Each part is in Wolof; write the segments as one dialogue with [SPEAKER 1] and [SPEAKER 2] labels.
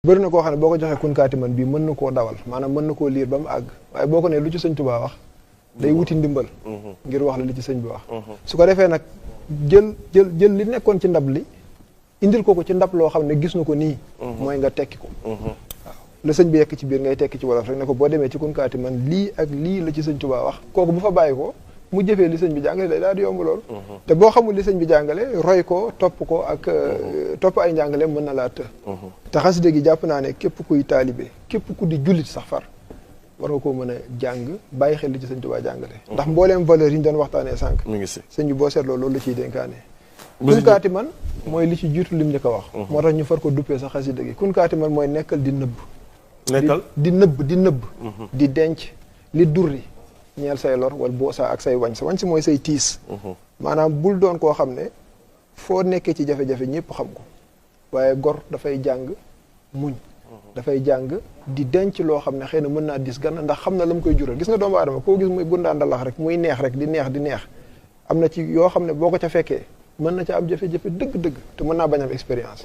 [SPEAKER 1] bëri na koo xam ne boo ko joxee kunkaati man bii mën na koo dawal maanaam mën na koo liir ba mu àgg waaye boo ko ne lu ci sëñ Tuubaa wax day wuti ndimbal ngir wax la li ci sëñ bi wax su ko defee nag jël li nekkoon ci ndab li indil ko ci ndab loo xam ne gis na ko nii mooy nga tekki ko waaw la sëñ bi yekk ci biir ngay tekki ci wolof rek ne ko boo demee ci kunkaati man lii ak lii la ci sëñ Tuubaa wax kooku bu fa bàyyi ko mu jëfee li sëñ bi jàngale day daal di yomb lool te boo xamul li sëñ bi jàngale roy ko topp ko ak topp ay njàngale mën na laa të te xasida gi jàpp naa ne képp kuy taalibe képp ku di jullit sax far war nga koo mën a jàng bàyyi xel li ci sëñ Tuubaa jàngale ndax mbooleem valeur yi ñu doon waxtaanee sànq mi ngi si sëñ bi boo seetloo loolu la ciy dénkaane kunkaati man mooy li ci jiitu lim njëkk a wax moo tax ñu far ko duppee sax xasida gi kunkaati man mooy nekkal di nëbb di nëbb di denc li durri ñeel say lor wala boo saa ak say wañ si mooy say tiis maanaam bul doon koo xam ne foo nekkee ci jafe-jafe ñëpp xam ko waaye gor dafay jàng muñ dafay jàng di denc loo xam ne xëy na mën naa dis gan ndax xam na la mu koy jural gis nga doomu aadama koo gis muy gundaan dalax rek muy neex rek di neex am na ci yoo xam ne boo ko ca fekkee mën na ca am jafe-jafe dëgg-dëgg te mën naa bañ am expérience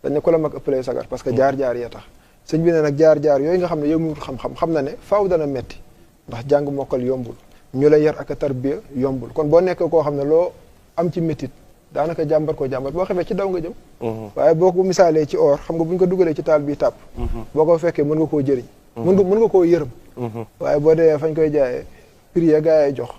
[SPEAKER 1] dañ ne ko la mag ëppalee sagar parce que jaar-jaar ya tax sëñ bi ne nag jaar-jaar yooyu nga xam ne yow mu xam na ne faaw dana metti ndax jàng mokkal yombul ñu la yar ak a tarbiya yombul kon boo nekk koo xam ne loo am ci métit daanaka jàmbat boo xamee ci daw nga jëm waaye boo ko misaalee ci or xam nga bu ñu ko dugalee ci taal bi tàpp boo ko fekkee mën nga koo jëriñ mën nga koo yërëm waaye boo dee fañ koy jaayee prix ya gaa yi jox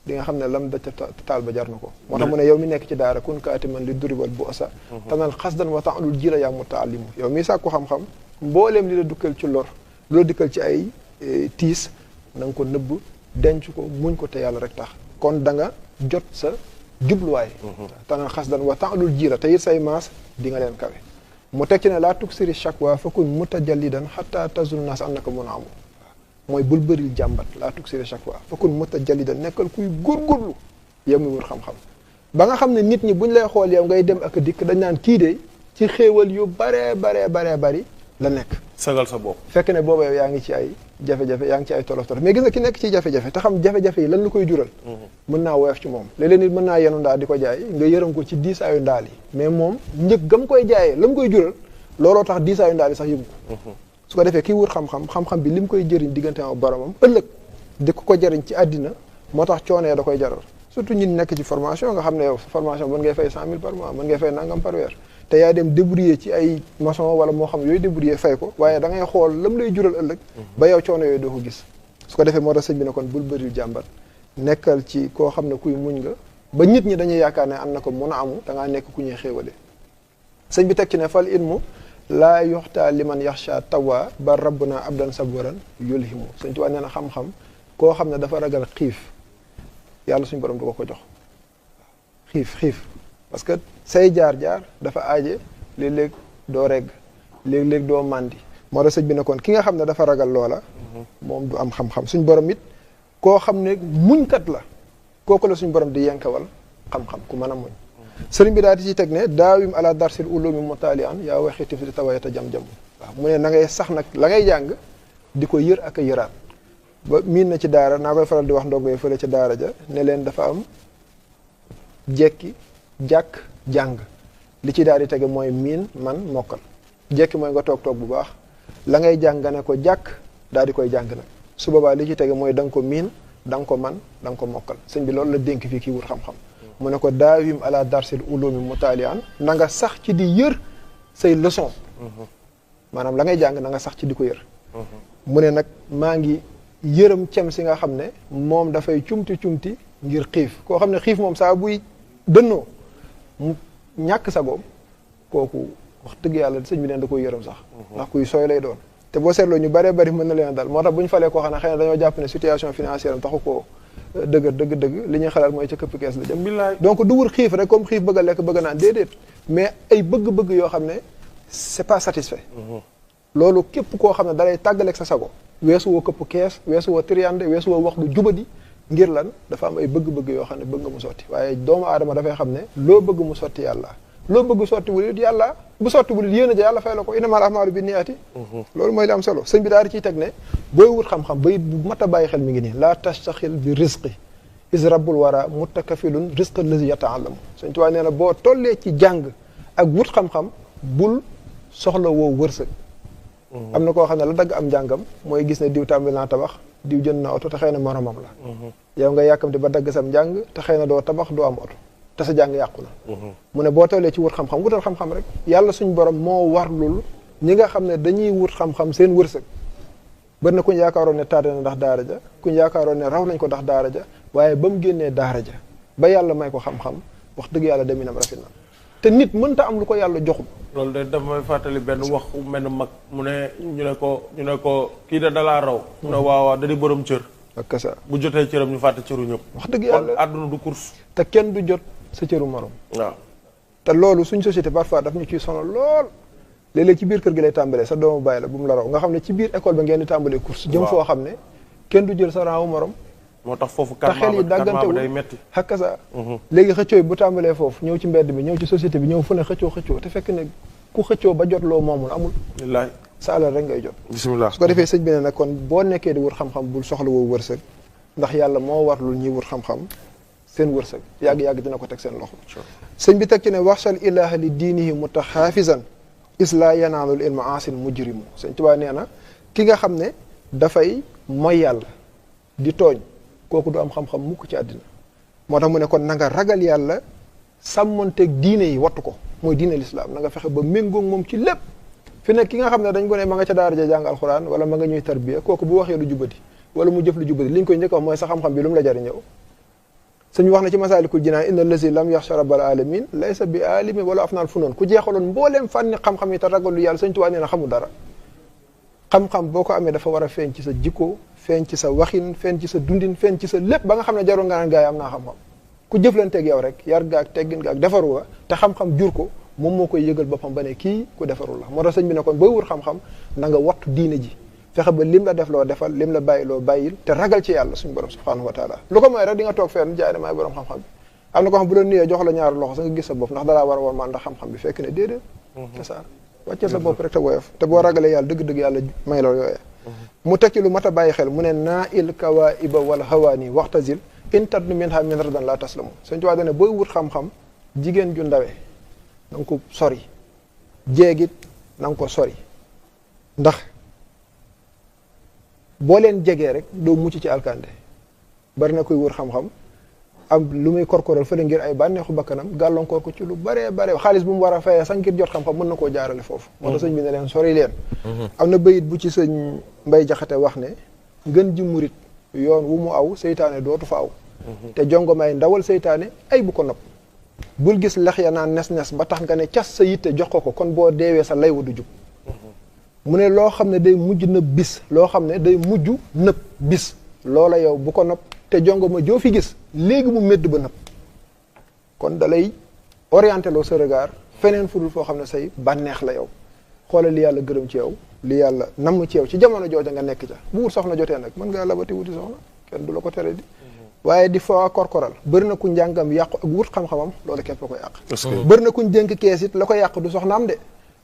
[SPEAKER 1] di nga xam ne lam da taal ba jar na ko moo tax mu ne yow mi nekk ci daara kun kaati man li duribal bu osa tanal xasdan wa ta'lul ji la yaa mutaallimu yow mi sàkku xam-xam mbooleem li la dukkal ci lor lu la dikkal ci ay tiis na nga ko nëbb denc ko muñ ko te yàlla rek tax kon da nga jot sa jubluwaay tanal xasdan wa ta'lul ji la te it say maas di nga leen kawe mu teg ci ne laa tuksiri shakwa fakun mutajallidan hatta tazun nas annaka mun a amu mooy bul bëril jàmbat laa tuksiri shakwa fakun mutajallidan nekkal kuy góorgóorlu yow mi wër xam-xam ba nga xam ne nit ñi buñ lay xool yow ngay dem ak dikk dañ naan kii de ci xéewal yu baree bari la nekk
[SPEAKER 2] sagal sa bopp
[SPEAKER 1] fekk ne booba yow yaa ngi ci ay jafe-jafe yaa ngi ci ay tolof mais gis nga ki nekk ci jafe-jafe te xam jafe-jafe yi lan la koy jural mën naa woyof ci moom léeg-léeg nit mën naa yenu ndaa di ko jaay nga yërëm ko ci diisaayu ndaal yi mais moom njëg gam koy jaayee la mu koy jural looloo tax diisaayu ndaal yi sax yëgu ko su ko defee kii wut xam-xam bi li mu koy jëriñ diggante ak boromam ëllëg di ko jëriñ ci àddina moo tax coonee da koy jaral surtout ñi nekk ci formation nga xam ne yow formation mën ngay fay 100 000 par mois mën ngay fay nangam par weer te yaa dem débrouiller ci ay maçon wala moo xam yooyu débrouiller fay ko waaye da ngay xool lam lay jural ëllëg ba yow coono yooyu doo ko gis su ko defee moo tax sëñ bi ne kon bul bëril jàmbat nekkal ci koo xam ne kuy muñ nga ba nit ñi dañuy yaakaar ne am na ko mën a amu da ngaa nekk ku ñuy xéewale sëñ bi teg ci ne fal ilmu laa yoxtaa liman yaxsha tawa ba rabbuna abdan saburan yulhimu sëñ Tuubaa nee na xam-xam koo xam ne dafa ragal xiif yàlla suñu borom du ko jox xiif parce que say jaar-jaar dafa aaje léeg-léeg doo regg léeg-léeg doo màndi moo tax sëñ bi ne kon ki nga xam ne dafa ragal loola moom du am xam-xam suñ borom it koo xam ne muñkat la kooku la suñ borom di yenkawal xam-xam ku mën a muñ sëriñ bi daal di ci teg ne daawim ala darsil ulumi mutalian yaa waxi tif di tawayata jam-jam waaw mu ne na ngay sax nag la ngay jàng di ko yër ak a yëraat ba miin na ci daara naa koy faral di wax ndongo yi fële ca daara ja ne leen dafa am jekki jàkk jàng li ci daal di tege mooy miin man mokkal jekki mooy nga toog bu baax la ngay jàng nga ne ko jàkk daal di koy jàng nag su boobaa li ci tege mooy da nga ko miin da nga ko man da nga ko mokkal sëñ bi loolu la dénk fii kii wut xam-xam mu ne ko daawim ala darsil ulumi mutalian na nga sax ci di yër say leçon maanaam la ngay jàng na nga sax ci di ko yër mu ne nag maa ngi yërëm cem si nga xam ne moom dafay cumti ngir xiif koo xam ne xiif moom saa buy dënnoo mu ñàkk sagoom kooku wax dëgg yàlla sëñ bi neen da koy yërëm sax ndax kuy sooy lay doon te boo seetloo ñu bëree bëri mën na leen dal moo tax bu ñu falee koo xam ne xëy na dañoo jàpp ne situation financière am taxu koo dëgg li ñuy xalaat mooy ca këpp kees la jëm billaay donc du wut xiif rek comme xiif bëgg a lekk bëgg a naan déedéet mais ay bëgg-bëgg yoo xam ne c'est pas satisfait loolu képp koo xam ne dalay tàggaleeg sa sago weesu woo këpp kees weesu woo triande weesu woo wax lu jubadi ngir lan dafa am ay bëgg-bëgg yoo xam ne bëgg nga mu sotti waaye doomu aadama dafay xam ne loo bëgg mu sotti yàlla loo bëgg sotti wul it yàlla bu sotti wul it yéen a ja yàlla fay la ko innamal a'maalu binniyaati loolu mooy li am solo sëñ bi daal di ciy teg ne booy wut xam-xam bayit bu mat a bàyyi xel mi ngi nii laa tastaxil bi risqi is rabbul wara muttakafilun risqa lazi yata'allamu sëñ Tuubaa nee na boo tollee ci jàng ak wut xam-xam bul soxla woo wërsëg am na koo xam ne la dagg am njàngam mooy gis ne diw tàmbali naa tabax diw jënd na oto te xëy na moromam la yow nga yàkkamte ba dagg sam njàng te xëy na doo tabax doo am oto te sa jàng yàqu na mu ne boo tollee ci wut xam-xam wutal xam-xam rek yàlla suñ borom moo warlul ñi nga xam ne dañuy wut xam-xam seen wërsëg bari na kuñ yaakaaroon ne tardé na ndax daara ja kuñ yaakaaroon ne raw nañ ko ndax daara ja waaye ba mu génnee daara ja ba yàlla may ko xam-xam wax dëgg yàlla deminam rafet na te nit mënta am lu ko yàlla joxul
[SPEAKER 2] loolu de dafa may fàttali benn wax mel mag mu ne ñu ne ko kii de dalaa raw mu ne waaw da di borom cër
[SPEAKER 1] ak sa
[SPEAKER 2] bu jotee cëram ñu fàtte cëru ñëpp
[SPEAKER 1] wax dëgg yàlla
[SPEAKER 2] àdduna du course
[SPEAKER 1] te kenn du jot sa cëru morom
[SPEAKER 2] waaw
[SPEAKER 1] te loolu suñ société parfois daf ñu ciy sonal lool léeg-léeg ci biir kër gi lay tàmbalee sa doomu bàyyi la bu mu la raw nga xam ne ci biir école ba ngeen di tàmbalee course jëm foo xam ne kenn du jël sa raawu morom
[SPEAKER 2] moo tax foofu
[SPEAKER 1] te xel yi dàggantewul
[SPEAKER 2] day metti
[SPEAKER 1] xakka sa léegi xëccoo bu tàmbalee foofu ñëw ci mbedd bi ñëw ci société bi ñëw fu ne xëccoo te fekk ne ku xëccoo ba jot loo moomul amul
[SPEAKER 2] wallaay
[SPEAKER 1] sa alal rek ngay jot
[SPEAKER 2] bismillah
[SPEAKER 1] su ko defee sëñ bi ne nag kon boo nekkee di wut xam-xam bul soxla woo wërsëg ndax yàlla moo warlul ñuy wut xam-xam seen wërsëg yàgg-yàgg dina ko teg seen loxo sëñ bi teg ci ne waxsal ilaha li diinihi mutaxaafisan isla yanaalul ilma asin mujrimu sëñ Tuubaa nee na ki nga xam ne dafay mooy yàlla di tooñ kooku du am xam-xam mukk ci àddina moo tax mu ne kon na nga ragal yàlla sàmmonteeg diine yi wattu ko mooy diine lislaam na nga fexe ba méngoog moom ci lépp fi nekk ki nga xam ne dañ ko ne ma nga ca daara ja jàng alxuraan wala ma nga ñuy tarbiya kooku bu waxee lu jubadi wala mu jëf lu jubadi li ñu koy njëkk wax mooy sa xam-xam bi lu mu la jariñëw suñu wax na ci masaalikul jinaan inna allazi lam yaxsha rabbal alamin laysa bi alimi wala afnaal funoon ku jeexaloon mbooleem fànni xam-xam yi te ragalu yàlla sëñ Tuubaa nee na xamul dara xam-xam boo ko amee dafa war a feeñ ci sa jikko feeñ ci sa waxin feeñ ci sa dundin feeñ ci sa lépp ba nga xam ne jarul nga naan gaa yi am naa xam-xam ku jëflanteeg yow rek yar gaak teggin gaak defaru ga te xam-xam jur ko moom moo koy yëgal boppam ba ne kii ku defarul la moo tax sëñ bi ne kon booy wut xam-xam na nga wattu diine ji fexe ba lim la def loo defal lim la bàyyi loo bàyyil te ragal ci yàlla suñu borom subhanahu wa taala lu ko mooy rek di nga toog fenn jaay maay borom xam-xam bi am na ko xam bu la nuyee jox la ñaari loxo sa nga gis sa bopp ndax dalaa war a war maan ndax xam-xam bi fekk ne déedéet c'est ça wàcce sa bopp rek te woyof te boo ragalee yàlla dëgg-dëgg yàlla may la yooyee mu teg ci lu mat a bàyyi xel mu ne naa il kawaiba wal hawaani waxtazil in tadnu minha min radan la taslamu sëñ Tuubaa dane booy wut xam-xam jigéen ju ndawee na nga ko sori jéegit na nga ko sori ndax boo leen jegee rek doo mucc ci alkande bari na koy wër xam-xam am lu muy korkoral fële ngir ay bànneexu bakkanam gàllankoor ko ci lu baree bare xaalis bu mu war a fayee sax ngir jot xam-xam mën na koo jaarale foofu moo tax sëñ bi ne leen sori leen am na bayit bu ci sëñ Mbay Jaxate wax ne ngën ji murit yoon wu mu aw seytaane dootu fa aw te jongo may ndawal seytaane ay bu ko nopp bul gis lex ya naan nes-nes ba tax nga ne cas sa yitte jox ko kon boo deewee sa lay wa du jub mu ne loo xam ne day mujj nëb bis loo xam ne day mujj nëb bis loola yow bu ko nopp te jongo ma joo fi gis léegi mu médd ba nëb kon da lay orienté loo sa regard feneen fu dul foo xam ne say bànneex la yow xoolal li yàlla gërëm ci yow li yàlla namm ci yow ci jamono jooja nga nekk ca bu wut soxna jotee nag mën ngaa labati wuti soxna kenn du la ko tere di waaye di fa korkoral bëri na ku njàngam yàqu ak wut xam-xamam loolu képp la ko yàq bëri na kuñ dénk kees it la ko yàq du soxnaam de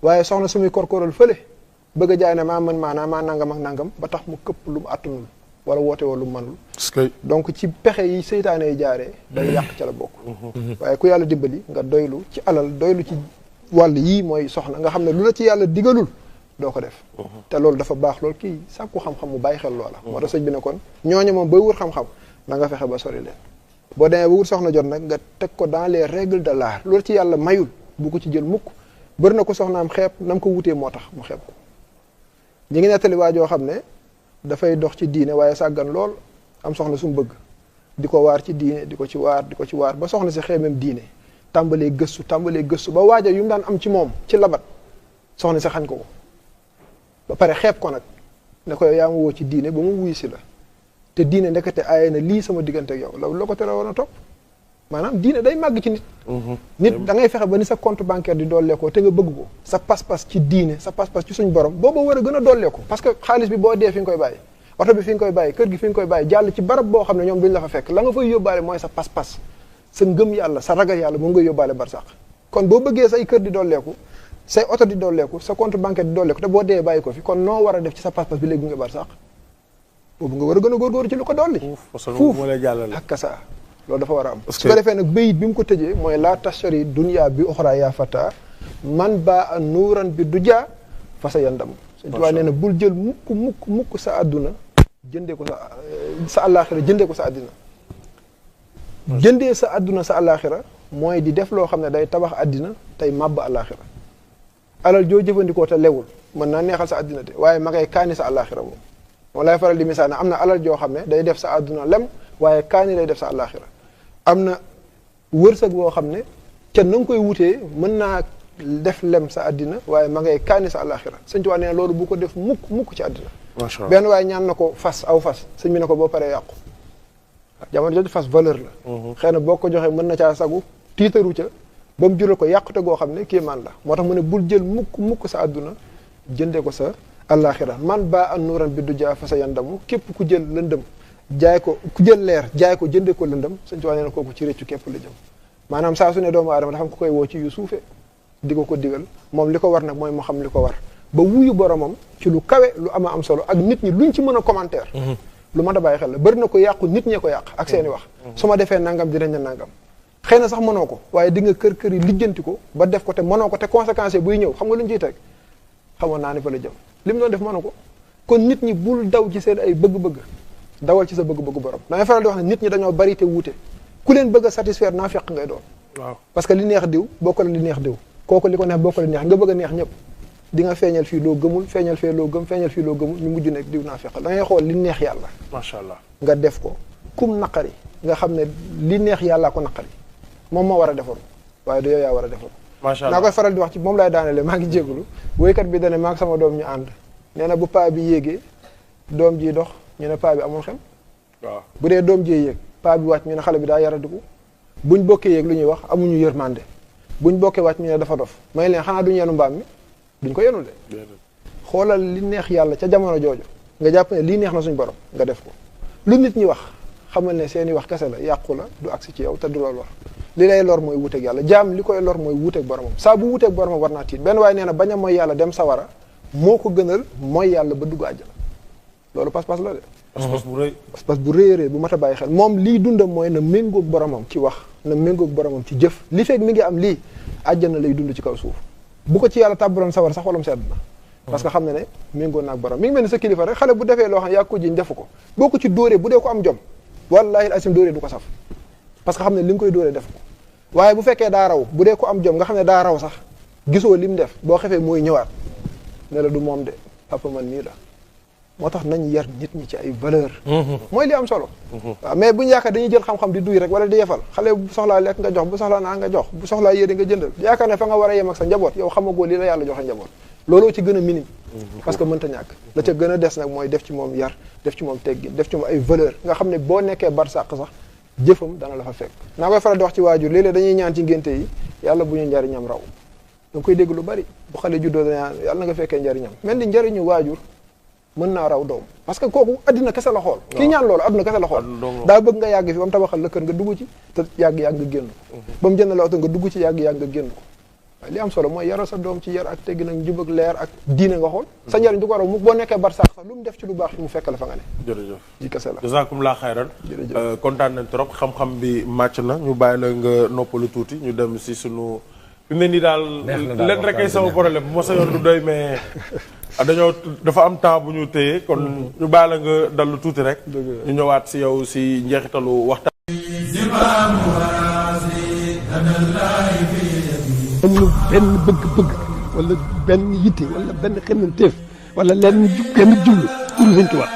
[SPEAKER 1] waaye soxna su muy korkoral fële bëgg a jaay ne maa mën maanaam maa nangam ak nangam ba tax mu këpp lu mu attanul wala woote woo lu mu mënul donc ci pexe yi seytaane yi jaaree day yàq ca la bokk waaye ku yàlla dimbali nga doylu ci alal doylu ci wàll yii mooy soxna nga xam ne lu la ci yàlla digalul doo ko def te loolu dafa baax loolu kii sàkku xam-xam mu bàyyi xel loola moo tax sëñ bi ne kon ñooñu moom booy wut xam-xam na nga fexe ba sori leen boo demee ba wut soxna jot nag nga teg ko dans les règles de l'art loolu ci yàlla mayul bu ko ci jël mukk bëri na ko soxnaam xeeb nam ko wutee moo tax mu xeeb ko ñi ngi nettali waa joo xam ne dafay dox ci diine waaye sàggan lool am soxna su mu bëgg di ko waar ci diine di ko ci waar ba soxna si xeemem diine tàmbalee gëstu ba waaja yu mu daan am ci moom ci labat soxna si xañ ko ba pare xeeb ko nag ne ko yaa ma woo ci diine ba mu wuy si la te diine ndekete aaye na lii sama diggante ak yow la ko tere woon a topp maanaam diine day màgg ci nit nit da ngay fexe ba ni sa compte bancaire di dolleekoo te nga bëgg ko sa pas-pas ci diine sa pas-pas ci suñ borom booba war a gën a dolleeku parce que xaalis bi boo dee fi nga koy bàyyi oto bi fi nga koy bàyyi kër gi fi nga koy bàyyi jàll ci barab boo xam ne ñoom duñ la fa fekk la nga fay yóbbaale mooy sa pas-pas sa ngëm yàlla sa ragal yàlla moom ngay yóbbaale barsàq kon boo bëggee say kër di dolleeku say oto di dolleeku sa compte bancaire di dolleeku te boo dee bàyyi ko fi kon noo war a def ci sa pas-pas bi léegi nga barsàq boobu nga war a gën a góorgóorlu ci lu ko dolli fuuf ak kasa loolu dafa war a am su ko defee nag bayit bi mu ko tëjee mooy laa tashari dunya bi uxra ya fata man baa a nuuran bi du jaa fa sa yandam Sëñ Tuubaa nee na bul jël mukk sa àdduna jëndee ko sa àllaaxira jëndee ko sa àddina jëndee sa àdduna sa àllaaxira mooy di def loo xam ne day tabax àddina tey màbb àllaaxira alal joo jëfandikoo te lewul mën naa neexal sa àddina de waaye ma ngay kaani sa àllaaxira moom moom lay faral di misaal ne am na alal joo xam ne day def sa àdduna lem waaye kaani lay def sa àllaaxira am na wërsëg boo xam ne ca na nga koy wutee mën naa def lem sa àddina waaye ma ngay kaani sa àllaaxira Sëñ Tuubaa nee na loolu bu ko def mukk ci àddina benn waaye ñaan na ko fas aw fas sëñ bi ne ko boo paree yàqu jamono jooju fas valeur la xëy na boo ko joxee mën na caa sagu tiitaru ca ba mu jural ko yàqute goo xam ne kéemaan la moo tax mu ne bul jël mukk sa àdduna jëndee ko sa àllaaxira man baa an nuuran bi du jaa fa sa yandamu képp ku jël lëndëm jaay ko ku jël leer jaay ko jëndee ko lëndëm Sëñ Tuubaa nee na kooku ci réccu képp la jëm maanaam saa su ne doomu aadama dafa am ko koy woo ci yu suufe di ko digal moom li ko war nag mooy mu xam li ko war ba wuyu boromam ci lu kawe lu ama am solo ak nit ñi luñ ci mën a commentaire lu mat a bàyyi xel la bëri na ko yàqu nit ñee ko yàq ak seeni wax su ma defee nangam dinañ ne nangam xëy na sax mënoo ko waaye di nga kër yi lijjanti ko ba def ko te mënoo ko te conséquences buy ñëw xam nga lu ñu ciy teg xamoon naa ni fa la jëm li mu doon def mënu ko kon nit ñi bul daw ci seen ay bëgg-bëgg dawal ci sa bëgg-bëgg borom damay faral di wax ne nit ñi dañoo bari te wuute ku leen bëgg a satisfaire naa fekk ngay doon waaw parce que li neex diw bokkul li neex diw kooku li ko neex bokkul li neex nga bëgg a neex ñëpp di nga feeñal fii loo gëmul feeñal fee loo gëm feeñal fii loo gëmul ñu mujj nekk diw naa fekkal da ngay xool li neex yàlla
[SPEAKER 2] macha allah
[SPEAKER 1] nga def ko kum naqari nga xam ne li neex yàllaa ko naqari moom moo war a defaru waaye du yow yaa war a defaru
[SPEAKER 2] macha allah
[SPEAKER 1] naa koy faral di wax ci moom laay daanele maa ngi jégalu woykat bi dane maag sama doom ñu ànd nee na bu paa bi yéegee doom ji dox ñu ne paa bi amul xel
[SPEAKER 2] waaw bu
[SPEAKER 1] dee doom jee yéeg paa bi wàcc ñu ne xale bi daa yaradiku buñ bokkee yéeg lu ñuy wax amuñu yërmande buñ bokkee wàcc ñu ne dafa dof may leen xanaa duñu yenu mbaam mi duñ ko yenul de xoolal li neex yàlla ca jamono jooju nga jàpp ne lii neex na suñ borom nga def ko lu nit ñi wax xamal ne seeni wax kese la yàqu la du agsi ci yow te du loolu wax li lay lor mooy wuuteeg yàlla jaam li koy lor mooy wuuteeg boromam saa bu wuuteeg boromam war naa tiit benn waaye nee na bañ a mooy yàlla dem sawara moo ko gënal mooy yàlla ba dugg àjjana loolu pas-pas la de
[SPEAKER 2] pas-pas bu rëy
[SPEAKER 1] pas-pas bu rëy bu mat a bàyyi xel moom lii dundam mooy na méngoog boromam ci wax na méngoog boromam ci jëf li fekk mi ngi am lii àjjana lay dund ci kaw suuf bu ko ci yàlla tàbbaloon sawar sax xolam sedd na parce que xam ne ne méngoo naag borom mi ngi mel ni sa kilifa rek xale bu defee loo xam ne yaa ko jiñ defu ko boo ko ci dóoree bu dee ko am jom wallahi asim dóoree du ko saf parce que xam ne li nga koy dóoree def ko waaye bu fekkee daa raw bu dee ko am jom nga xam ne daa raw sax gisoo lim def boo xefee mooy ñëwaat ne la du moom de papa man nii la moo tax nañ yar nit ñi ci ay valeur mooy li am solo waaw mais buñu yaakaar dañuy jël xam-xam di duy rek wala di yefal xale bu soxlaa lekk nga jox bu soxlaa naa nga jox bu soxlaa yére nga jëndal yaakaar ne fa nga war a yem ak sa njaboot yow xamagoo li la yàlla joxe njaboot looloo ci gën a minime parce que mënta ñàkk la ca gën a des nag mooy def ci moom yar def ci moom teggin def ci moom ay valeur nga xam ne boo nekkee barsàq sax jëfam dana la fa fekk naa koy faral di wax ci waajur léeg-léeg dañuy ñaan ci ngénte yi yàlla bu ñu njariñam raw da nga koy dégg lu bari bu xale juddoo dañaan yàlla na nga fekkee njariñam mel ni njariñu waajur mën naa raw doom parce que kooku addina kese la xool kii ñaan loolu adduna kese la xool daa bëgg nga yàgg fi ba mu tabaxal la kër nga dugg ci te yàgg-yàgg nga génn ko ba mu jënd la oto nga dugg ci yàgg-yàgg nga génn ko waaye li am solo mooy yaral sa doom ci yar ak teggi nag njub ak leer ak diine nga xool sa njariñ du ko raw mu boo nekkee bar sax lu mu def ci lu baax mu fekk la fa nga ne
[SPEAKER 2] jërëjëf
[SPEAKER 1] ji kese la
[SPEAKER 2] jazakumullah xayran kontaan nañ trop xam-xam bi màcc na ñu bàyyi la nga noppalu tuuti ñu dem si sunu fi mu ne nii daal leen rek ay sama problème bu ma sa yoon du doy mais dañoo dafa am temps bu ñu téye kon ñu bàyyi la nga dallu tuuti rek ñu ñëwaat si yow si njeexitalu waxtaan
[SPEAKER 3] amul benn bëgg-bëgg wala benn yitte wala benn xemmanteef wala lenn jublu pour Sëñ Tuubaa